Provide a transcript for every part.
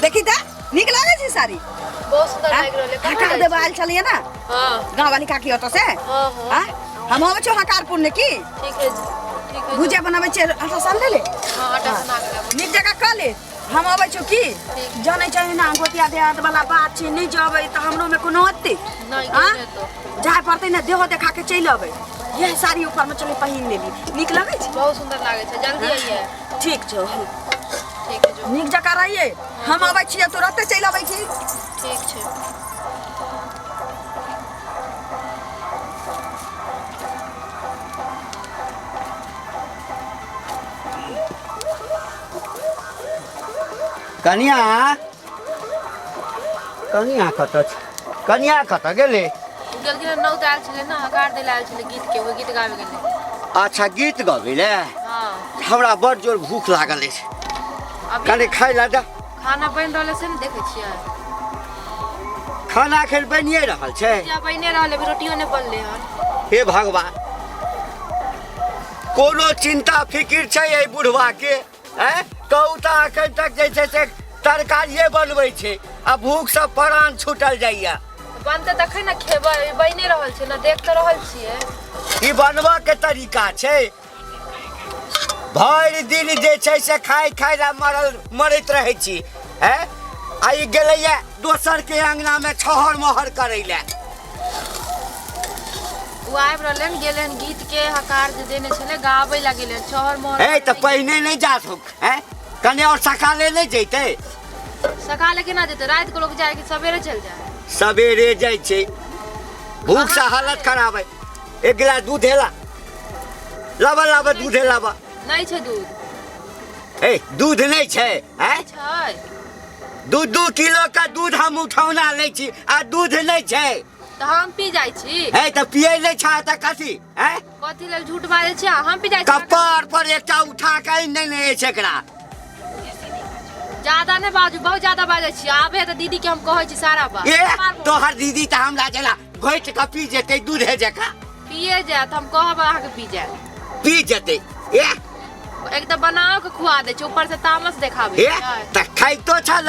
देखी तऽ नीक लागै छै साड़ी। बहुत सुंदर आँ? लागि रहल है। कहाँ हकार जाइ देबऽ छी? आयल छलियै ने हाँ। गाँव वाली काकी ओतऽ से। हाँ, हाँ। आँ? हम अबै छियौ हकारपुर ने की। ठीक है, ठीक है। भुजिया बनाबै छियै, आटा सान ले ले। हाँ, आटा सना के लाबू। नीक जकाँ कऽ ले, हम अबै छियौ की। ठीक। जानै छै ना गोतिया देहात वाला बात छै, नहि जेबै तऽ हमरो मे कोनो अत्ते नहि आँ? गेल तो। जाय पड़तै ने, देहो देखा के चलि अबै। यह साड़ी ऊपर में चले पहिन लेली, नीक लगै छै। बहुत सुंदर लागै छै, जल्दी आइए। ठीक छौ। ठीक है, जो। नीक जकाँ रहिए, हम अबै छियै, तुरते चलि अबै छी। ठीक छै। कनिया, कनिया कतऽ छै? कनिया कतऽ गेलै? ओ गेलखिन हन, नौत आयल छलै ने, हकार दै लए आयल छलै गीत के, ओ गीत गाबे गेलै। अच्छा, गीत गबै लए। हाँ। हमरा बड़ जोर भूख लागल अछि। अभी कनि खाय लए दे। खाना बनि रहल है से ने देखै छियै। खाना एखन बनिए रहल छै? भुजिया बनिए रहल है, अभी रोटियो नहि बनलै हन। हे भगवान, कोनो चिंता फिकिर छै एहि बुढ़वा के? हैं, कहू तऽ, एखन तक जे छै से तरकारिए बनबै छै आ भूखसँ प्राण छूटल जाइया। बनतै तखन ने खेबै, अभी बनिए रहल छै ने, देख तऽ रहल छियै। ई बनबऽ के तरीका छै? भरि दिन जे छै से खाय खाय ला मरल मरैत रहै छी। हैं, आ ई गेलैया दोसर के अंगना में छहर मोहर करै लए। ओ आबि रहलै हन, गेलै हन गीत के हकार जे देने छलै, गाबै लए गेलै हन छहर मोहर। ए, तऽ पहिने नहि जा सक हैं? कने और सकाले नहि जैतै? सकाले केना जेतै? राति के लोक जाय कि सवेरे चलि जाय? सवेरे जाइ छै। भूख से हालत खराब है। एक गिलास दूध हेला, लाबा लाबा, दूध लाबा। नहि छै दूध। ए, दूध नहि छै? हैं? छै। 2-2 किलो का दूध हम उठौना लै छी आ दूध नहि छै? तऽ हम पी जाइ छी। हे, तऽ पियै नहि छै तऽ कथी? हैं? कथी लेल झूठ बाजै छी? हम पी जाइ छी। कपार पर एकटा उठा के आनि देने अछि एकरा। ज्यादा नहि बाजू, बहुत ज्यादा बाजै छी। आबे तऽ दीदी के हम कहै छी सारा बात। ए, तोहर दीदी तऽ हमरा जेना घोटि कऽ पी जेतै दूधे जकाँ। पिए जायत, हम कहब अहाँके पी जायत। पी जेतै। ए, एक तऽ बनाओ के खुआ दै छै, ऊपर से तामस देखाबै ए छै। तऽ खाइतो छल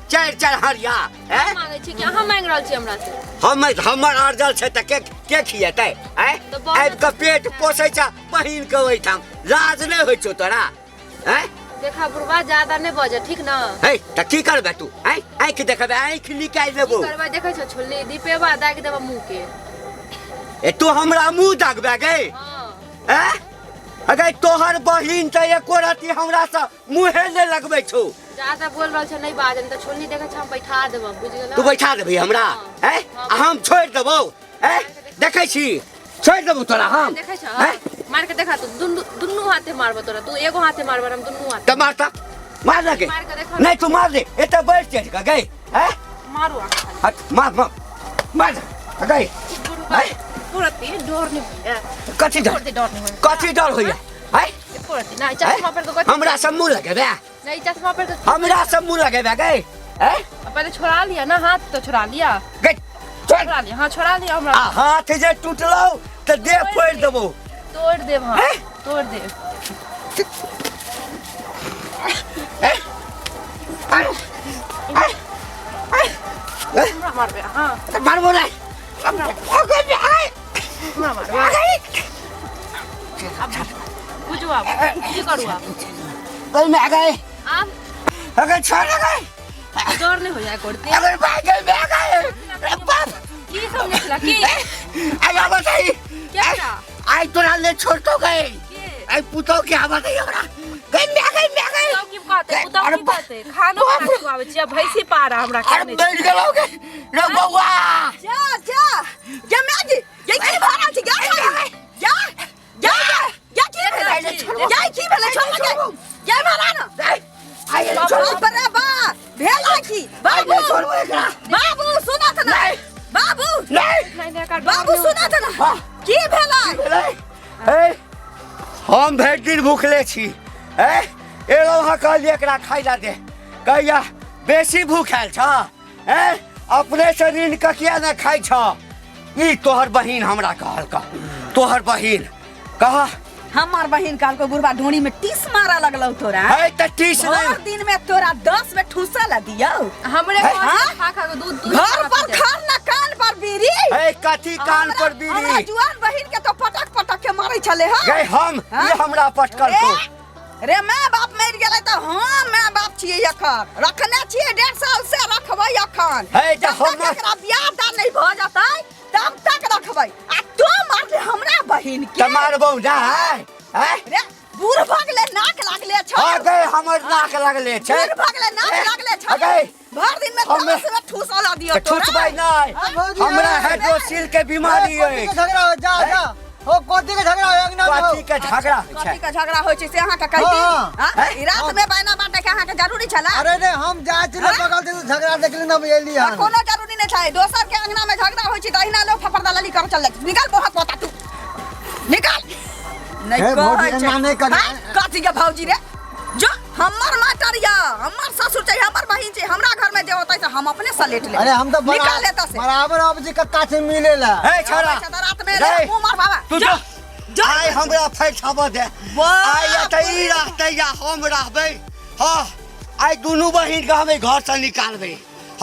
चारि चारि हरिया। हम मांगै छी कि अहाँ मांगि रहल छी हमरा से? हम हमर अर्जल छै तऽ के के खिएतै? आँय? तऽ बहुत आबि कऽ पेट पोसै छ बहिन के ओहिठाम, लाज नहि होइ छौ तोरा? आँय? देखा बुढ़वा, ज्यादा नहि बजऽ, ठीक न? हे, तऽ की करबै तू? आँय, आँखि देखबै? आँखि निकालि की देबौ। करबै देखै छौ? छोलनी दीपेबा, दागि देबऽ मुँह के। ए, तू हमरा मुँह दागबे गे? हाँ। आँय? अगर तोहर बहिन तऽ एको रति हमरा से मुँहे नहि लगबै छौ। ज्यादा बोल रहल छै, नहि बाजऽ, नहि तऽ छोलनी देखै छ हम बैठा देबऽ, बुझि गेलऽ? तू बैठा देबही हमरा? हाँ। आँय? हाँ। आ हम छोड़ि देबौ? आँय, देखै छी, छोड़ि देबौ तोरा हम। देखै छ? आँय? मार के देखा तू, दुनू दुनू हाथे मारबो तोरा। तू एगो हाथे मारबो, हम दुनू हाथे। तऽ मार, तऽ मार लगे। मार के देखो। नहि, तू मार दे एतऽ बैठ चढ़ि कऽ गई। आँय? मारू अहाँ खाली। हट, मार मार मार गई। आँय? पूरती डर नहीं होइए? कथी डर? पूरती डर नहीं होइए? कथी डर होइए? आँय? पूरती नहीं, चश्मा पर के कथी? हमरा सब मुँह लगेबे? नहीं, चश्मा पर के। हमरा सब मुँह लगेबे गई? आँय? पहले छोड़ा लिया ना हाथ, तो छोड़ा लिया। गई, छोड़। छोड़ा लिया, हाँ, छोड़ा लिया हमरा। आ हाथ जे टूटलौ तऽ देह फोड़ि देबौ। तोड़ देब, हाँ। हैं? तोड़ देब। आँय? आँय? आँय? आँय? हमरा मारबे? हाँ। तऽ मारबो नहि। आँय? हमरा मारबे? आँय? बुझू आब की करू आब। गई मैं गई। आब अगर छोड़ गई। डर नहीं हो जाए करते। अगर भाग गई, मैं गई, अरे बाप। की समझे छला की? आई आवाज आई। क्या? आई तोरा ले छोड़ तो गई। के? आई पुतो के आवाज आई हमरा। गई मैं गई, मैं गई। पुतौ की कहते? पुतौ अरे की कहते? खानो बाप बना रे। खुआबै छी आ भैंसी पारा हमरा अरे खाने। बैठ गेलौ गे रे बौआ। जा जा जा, मैं जी, ये की भऽ रहल छै? जा जा जा जा, की भेलै? जा, की भेलै? छोड़ के जा, मारा ना। आई छोड़। बाप रे बा, भेल की? बाबू, छोड़बो एकरा। बाबू, सुनत ना? नहीं। बाबू। नहीं। नहीं नहीं, एकर डर बाबू, नहीं होय। सुनत ना? हाँ। की भेलै? भेलै? ए, हम भरि दिन भूखले छी। ए, एलहुँ हँ, कहलियै एकरा खाइ ला दे, कहिया बेसी भूख आयल छ? ए, अपने से ऋण कऽ किया ने खाइ छ? ई तोहर बहिन हमरा कहलक, तोहर बहिन कह। हमर बहिन कहलको बुढ़बा ढोणी में टीस मारा लगलौ तोरा। है त टीस भर नहीं। दिन में तोरा 10 में ठूसा ला दियौ। हमरे है? घर हाँ? से खा खा के दूध दूध घर पर खान ना कान पर बीड़ी। है कथी कान पर हमरा बीड़ी? जुआन बहिन के तो पटक पटक के मारै छले हँ। गए हम हाँ? ये हमरा पटकल को। रे, रे my बाप मरि गेलै तऽ हम my बाप छियै, एखन रखने छियै, 1.5 साल से रखबै एखन। है तऽ जब तक एकरा बियाह दान नहि भऽ जेतै तब तक रखबै। आ तू मारले हमरा बहिन के। त मारबौ ना है? है? रे बूढ़ भऽ गेलै, नाक लागले छौ। हाँ गए, हमर नाक लगले छै। बूढ़ भऽ गेलै, नाक लागले छौ। गए। भर दिन में हमे- 10 बेर ठूसऽ ला दियौ तऽ तोरा। ठुसबै नहि। भौजी, हमरा ए, हाइड्रोसिल के बीमारी कथी के अछि। झगड़ा हो? जा जा हो, कथी के झगड़ा हो अंगना में हो? कथी के झगड़ा होइ छै? कथी के झगड़ा होइ छै से अहाँके कहि दी? हाँ। हाँ? हैं? ई रात में बायना बांटे के अहाँके जरूरी छला? अरे रे, हम जाइ छलै हाँ? बगल से, झगड़ा देखली ना एली हन। कोनो जरूरी नहि छै। दोसर के अंगना में झगड़ा होइ छै तऽ अहिना लोग फफड़ दलाली कर चल जाइ छै। निकाल बहुत पोता, तू निकाल। नहि हे भौजी, कहै छै। एना नहि करी। हाँ? कथी के भौजी रे? जो हमर माटर या हमर ससुर छै, हमर बहिन छै, हमरा घर में जे होतै से हम अपने सलेट लेबै। अरे हम तो निकाल एतऽ से। बराबर अब जी कक्का से मिलेला। हे छोरा, आबै छै तऽ रात में रे, रे, मुँह मार बाबा। तू जो, जो। जो। आइ हमरा फैठाबऽ दे। बाप आइ या तऽ ई रहतै या हम रहबै। हाँ, आइ दुनू बहिन के हम एहि घर से निकालबै।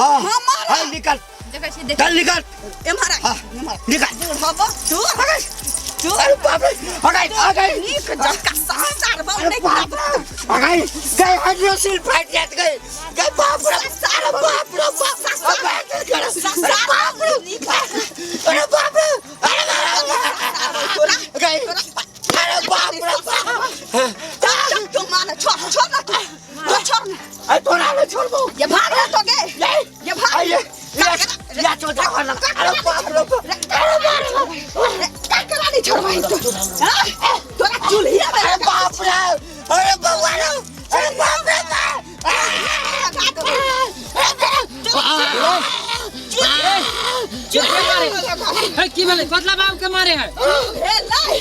हाँ, हमारा। आइ निकाल। देखै छी देख। चल निकाल। एम्हर आ, हाँ, एम्हर। निकाल। बुढ़बा, तू, तू। अरे बाप रे, अगाइ, अगाइ। नीक जकाँ संसार बहु अरे नहि बाप रे, अगाइ, गए हाइड्रोसिल फाटि जायत गए। गए बाप रे, अरे बाप रे बाप, अरे बाप रे, अरे बाप रे, अरे बाप रे, अरे बाप रे, तोरा, गए, अरे बाप रे बाप। चल, चल, तू माने, छोड़, छोड़ ना तू। तू छोड़ ना। अरे तोरा नहि छोड़बौ। ये भाग ना तो गे। ये भाग। आइए, या या चोटा वाला। अरे बाप रे बाप, अरे बाप रे। ककरा नहीं छोड़बै तू? हाँ? तोरा चूल्हिया में अरे बाप रे, अरे बउआ रे, अरे बाप रे बाप। है की भेलै? कतला बाबू के मारे है? हे लै।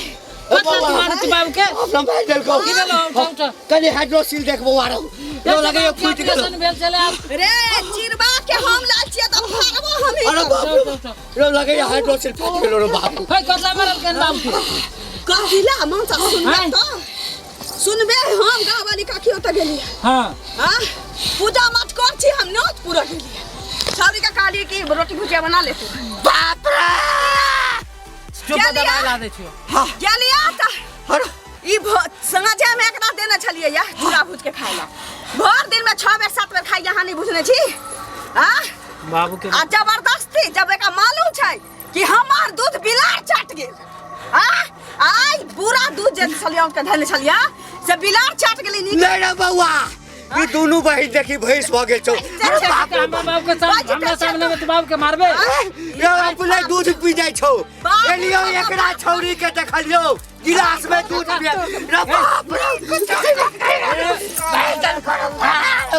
कतला तू मारे छी बाबू के? अपना भाई देलकौ। की भेलौ? उठ उठ। कनि हाइड्रोसिल देख बउआ रौ, रौ लगैया फूटि गेलौ। ऑपरेशन भेल छलै आब। रे चिरबा के हम लाल छियै तऽ फाड़बो हम ही। अरे बाप रे बाप, रौ लगैया हाइड्रोसिल फूटि गेलौ रे बाबू। है कतला मारल केन बाबू के? कहिला मनसा सुनबे हैं? तऽ सुनबे। हम गाँव वाली काकी ओतऽ गेलियै। हाँ। हाँ, पूजा मत कर छी, हम नौत पूरा गेलियै। छौरी के कहलियै कि रोटी भुजिया बना ले तू। बाप रे। चुप, गेलियै? दबाई ला दै छियौ। हाँ। गेलियै तऽ अरे ई साँझे में एकरा देने छलियै या चूड़ा भूज के खाय ला। भर दिन में 6 बेर 7 बेर खाइ, अहाँ नहीं बुझने छी? आ बाबू के आ जबरदस्ती जब एकरा मालूम छै कि हमार दूध बिलार चाट गेल, आ आइ पूरा दूध जे छलियै के धने छलियै से बिलार चाट गेलै। नीक नहीं रे बउआ, ई दुनू बहिन देखी भैंस भऽ गेल छौ। अरे बाप रे। हमरा बाबू के सामने, हमरा सामने में तू बाबू के मारबे? रे अपने दूध पी जाइ छौ। बाप रे। एलियो एकरा छौरी के देखलियो गिलास में दूध पिया रे। बाप रे।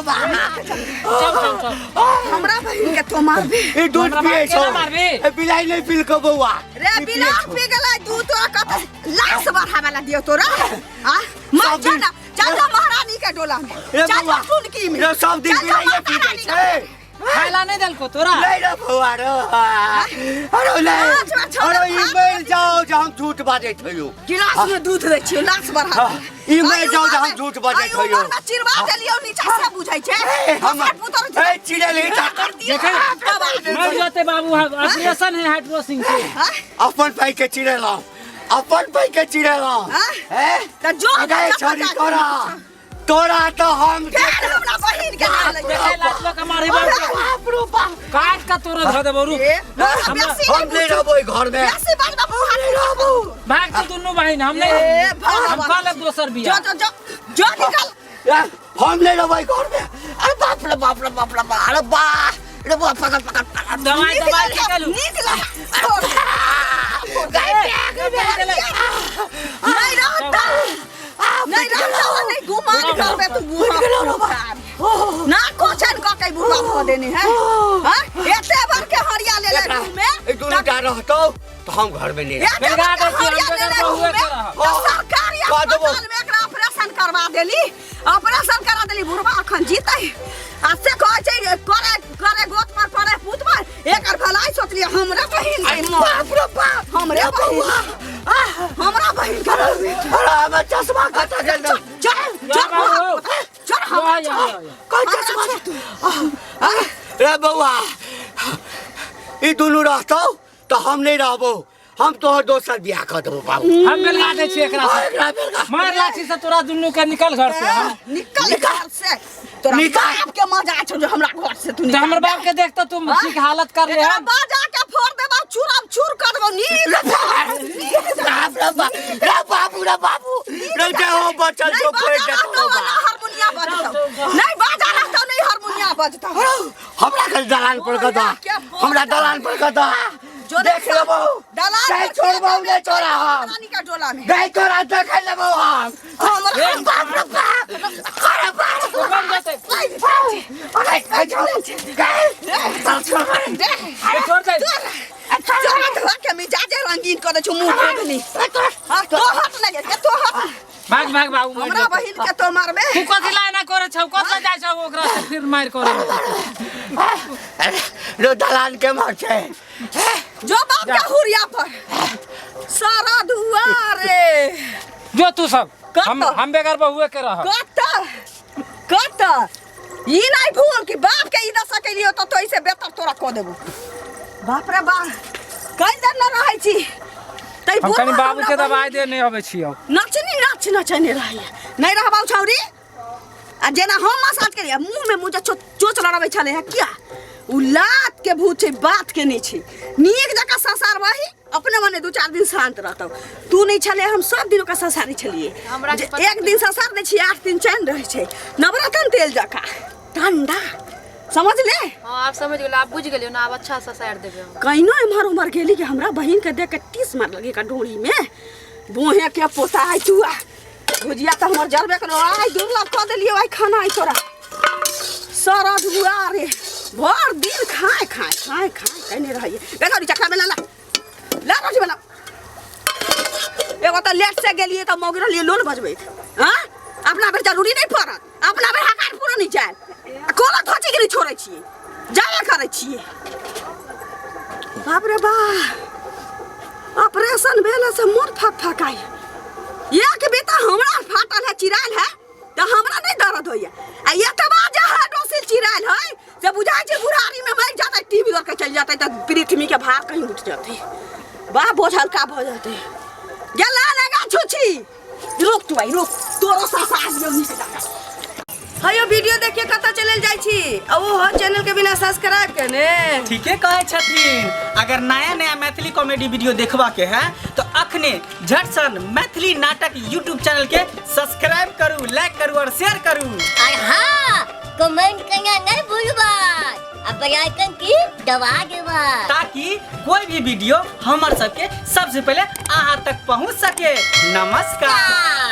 चल चल चल। हमरा बहिन के तो मारबे? ई दूध हमरा पिए बाप छौ। केना मारबे? ए, बिलाई नहीं पिलको बउआ। रे ई पिए बिलार छौ। पी गेलै दूध तोरा, कत लाश बढ़ावे ला दियो तोरा? आ मर सब जा दिन- ना, चल जा महारानी के डोला में। रे चल बउआ, जा टुनकी में। रे सब दिन चल जा बिलाइए पी जाइ महारानी छै। के। खायला नहीं देलको तोरा? नहीं रे बउआ रे, अरे नहीं, पाँच बार छह अरे बार ई भात मरि जाओ जे हम झूठ बाजैत हइयो। गिलास में दूध दै छियो लाश बढ़ा। हाँ, ई मरि जाओ जे हम झूठ बाजैत हइयो। चिरवा देलियो नीचा से बुझै छै। ए, हम दोसर पुतोह ए चिड़ैल ही कर दियो। देखे? बाबा। मर जते बाबू, ऑपरेशन है हाइड्रोसिंग के। हाँ? अपन पाई के चिड़ेलौं, अपन पाई के चिड़ेलौं। हाँ? ए तऽ जो अगे छोरी, तोरा तोरा तो हम फेर हमरा बहिन के नाम लै देखे लाजवा के मारे बाबू के? बाप रे बाप। काट का तोरा धऽ देबो, रुक। ए, हमरा बेसी हम नहीं रहबो ई घर में। बेसी बात बाबू हाथ रहबो। भाग तू दुनू बहिन, हम नहीं। ए, भाग। हम कऽ लेब दोसर जो बियाह। जो जो जो निकल। ए, हम नहीं रहबो ई घर में। अरे बाप रे बाप रे बाप रे बाप, अरे बा रे बा, पकड़ पकड़ पकड़। दवाई नीक दवाई लगा, निकालू। नीक लगा। छोड़। नहीं रहता, नहीं रहता, नहीं गुमान करबे तू बुढ़ा ना कोचन क के बुढ़ा भ देने है। हां, एते बार के हरिया ले ले घूमे। ई दुनू टा रहतौ तो हम घर में नहीं रहब। एते बेलगा बार के दै छी, हम हरिया ले बेगर ले बहुए घूमे के रहब। तो सरकारी कह देबो। अस्पताल में एकरा ऑपरेशन करवा देली, ऑपरेशन करा देली। बुढ़वा अखन जीतै आ से कहै छै करे करे गोत पर पड़े पूत पर। एकर भलाई सोचलियै हमरा बहिन के अरे मौत। बाप रे बाप। हमरे बहिन, हमरा बहिन के अरे हमर चश्मा कतऽ गेल? चल चल चल बाबू। चल हमरा या, या, या, या। कोन चश्मा रे बौआ, ई दुनू रहतौ तऽ हम नहि रहबौ। हम तोहर दोसर बियाह कऽ देबौ बाबू। हम बेलगा दै छियै एकरा हाँ, से। एकरा बेलगा। मार लाठी से तोरा दुनू के, निकल घर से। हाँ। निकल घर से। तोरा निकल। बाप के मजा छौ जो हमरा घर से तू तो निकल। हमर बाप के देखते तुम ठीक हालत कर ले। एकरा हम बाजा के फोड़ देबौ, चूरम चूर कर देबौ। नीक बाप रे बाप, रे बाबू, रे बाबू, रे जे हो बचल नहीं जो फोड़ि बाजा देतौ रहतौ बा। ना हारमोनिया बजतौ, नहीं बाजा रहतौ, नहीं हारमोनिया बजतौ। हमरा के दलान पर कदा, हमरा दलान पर कदा जो देख लेबौ। दलान नहीं पर छोड़बौ, नहीं छोड़ा हम। रानी का डोला में नहीं तोरा देख लेबौ हम। हमरा बाप रे बाप, अरे बाप। बन जेतै। अरे नहीं छोड़, चल छोड़। ए, छोड़ दे। चोरा धोआ के मिजाजे रंगीन कर दै छौ मुंह खोदनी। हां, तो हट नहीं के तो हट। भाग भाग बाबू, मरि हमरा जेतै। बहिन के तो मारबे? तू कथी ला एना करे छौ? कथी जाइ छौ ओकरा से फिर मारि करे? अरे रो दलान के मार छै। जो बाप के हुरिया पर सारा दुआरे। जो तू सब। कत? हम बेगर बहुए के रह। कत कत ई नहीं भूल कि बाप के ई दशा केलियो तो ऐसे बेहतर तोरा कऽ देबो। बाप रे बाप, कई दिन न रहै छी तै। हम कनी बुढ़वा बाबू के हमरा दबाई दे, नहीं अबै छियौ। नचनी नाच नचने रहैया, नहीं रहबाउ छौरी। आ जेना हम मसाज करिया मुँह में मुँह चोच लड़बै छलै है किया? उ लात के भूत छै, बात के नहीं छै। नीक जकाँ ससार वही अपने मने दू चार दिन शांत रहतौ। तू नहीं छलै, हम सब दिन ओकरा ससारै छलियै। हमरा जे के पता। एक दिन ससार दै छियै, 8 दिन चैन रहै छै, नवरत्न तेल जकाँ ठंडा, समझ ले। हाँ, आप समझ गेलो, आप बुझ गेलियो ना। आब अच्छा से साइड देबै हम। कहिनो एम्हर उम्हर गेली कि हमरा बहिन के देख के टीस मार लगी का डोरी में। बोहे के पोता है तू, आ भुजिया तऽ हमर जरबे करो। आइ दुर्लभ कऽ देलियै आइ खाना। आइ तोरा सारा दुआरे भर दिन खाए खाए खाए खाए कने रहिए। देखो, चखा में ला ला ला रोटी बना। एगो तऽ लेट से गेलियै तऽ मौगी रहलियै लोल बजबैत। हाँ, अपना बेर जरूरी नहीं पड़त, अपना बेर हकार पूरा नहीं जाए। कोनो धोची के नहीं छोड़ै छियै, जाबे करै छियै। बाप रे बाप, ऑपरेशन भेल से मोन फक फकाइ। एक बेटा हमरा फाटल है, चिरायल है तऽ हमरा नहीं दर्द होइए, आ एतबा जे है डोसिल चिरायल है से बुझाइ छै बुढ़ारी में मरि जातै, टीवी लऽ के चलि जातै तऽ पृथ्वी के भार कहीं उठ जतै। वाह, बोझ हल्का भऽ जतै। गेला लगा छुछी, रुक तू आई, रुक, तोरो सास में नीक जाता। हयो, वीडियो देखिए कतऽ चलल जाइ छी आ ओ चैनल के बिना सब्सक्राइब केने? ठीके कहै छथिन। अगर नया नया मैथिली कॉमेडी वीडियो देखबा के है तो अखने झटसन मैथिली नाटक यूट्यूब चैनल के सब्सक्राइब करू, लाइक करू और शेयर करू। और हाँ, कमेंट करना नहीं भूलबा आ बेल आइकन की दबा देबा, ताकि कोई भी वीडियो हमर सबके सबसे पहले अहाँ तक पहुँच सके। नमस्कार।